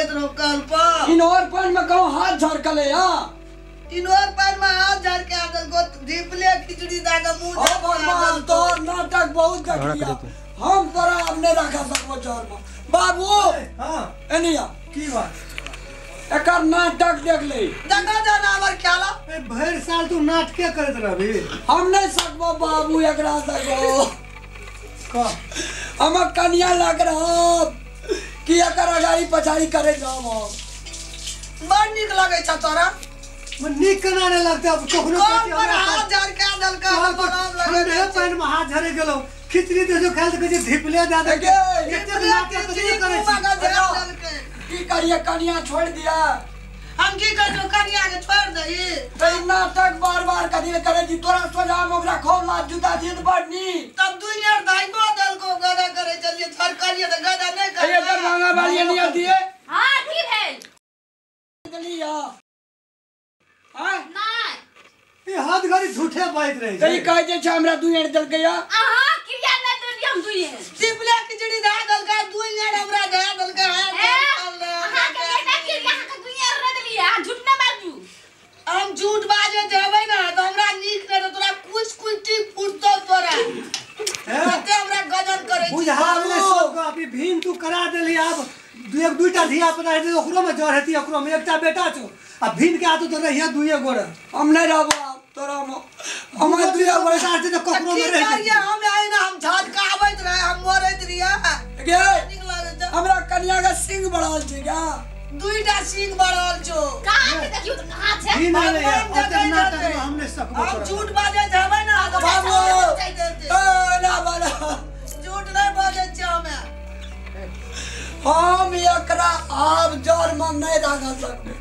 करैत रहो कल पर। इनोर पान में कहूं हाथ झरकले या इनोर पान में हाथ झर के आदल को ढीपले खिचड़ी दा के मुंह ओ भगवान तोर नाटक बहुत देखिया हम तोरा अब नहीं रखा सकबो जर में बाबू। हां एनिया की बात एकर नाटक देख ले देखा जाना हमर ख्याल ए भर साल तू नाटके करैत रहबी हम नहीं सकबो बाबू एकरा सकबो का हम कन्या लग रहा कि एकर अगाड़ी पछाड़ी करे जाब बड़ नीक लगै छ तोरा मन नीक केना नै लगतै अब कखनो कल पर हाथ झर के आदल का बराम लगै ठंडे पानि में हाथ झरे गेलो खिचड़ी देजो खाइल त कहै छै धिपले दा दे गे एतेक नाटक कथी करै छी की करिए कन्या छोड़ दिया हम की कहै कन्या के छोड़ दही त ई नाटक बार बार कथी ले करे छी तोरा सोझा में ओकरा खोल लात जूता दिए त बड़ नीक तब दुनिया दाइबो दल को गदा करे चलिए झरकलिए त गदा नहीं करे ए दरभंगा वाली नहीं दिए। हां की भेल दिलिया हां नहीं ई हाथ घड़ी झूठे बाइत रहे त ई कहै जे छै हमरा दुनिया दल गया अहां क्रिया नै देलियै हम दुनिया टिपले खिचड़ी दा दल का दुनिया हमरा दा दल का अहां के बेटा क्रिया अहां के दुनिया रे देलियै अहां झूठ न बाजू हम झूठ बाजे देबै ना त हमरा नीक नै त तोरा कुछ कुछ टिप फुटतो तोरा कते हमरा गजन करै बुझा गेलै सब अभी भीन तू करा देली आब एक दुईटा धिया पुता हेतै ओकरो में जर हेती ओकरो में एकटा बेटा छौ आ भीन के आतो तो रहिया दुइए गोरे हम नहीं रहबो तोरा में हम दुइए गोरे बेटा छै त ककरो में रह करिए हम आइ ना हम झटका आबैत रहे हम मरैत रहिए गे नीक लागै छै हमरा कन्या के सिंह बढ़ल छै गा दुईटा सिंह बढ़ल छौ कहां छै देखियौ त कहां छै भीन आलै ओतेक नाटक में हम नै सकबो हम झूठ बाजै जेबै ना बाबू ए ना बाला झूठ नै बाजै छै हमे हम एकरा आब जर में नहीं राख सकबे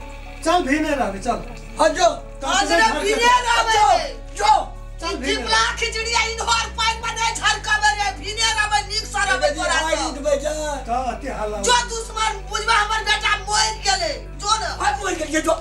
चल भीने रहबे चल हां जो आज रे भीने रहबे जो चल टिपला खिचड़ी आ इनहर पानि में नै झरकबे रे भीने रहबे नीक से रहबे तोरा उठबे जा त अति हल्ला जो दुश्मन बुझबा हमर बेटा मरि गेलै जो न हम मरि गेलियै जो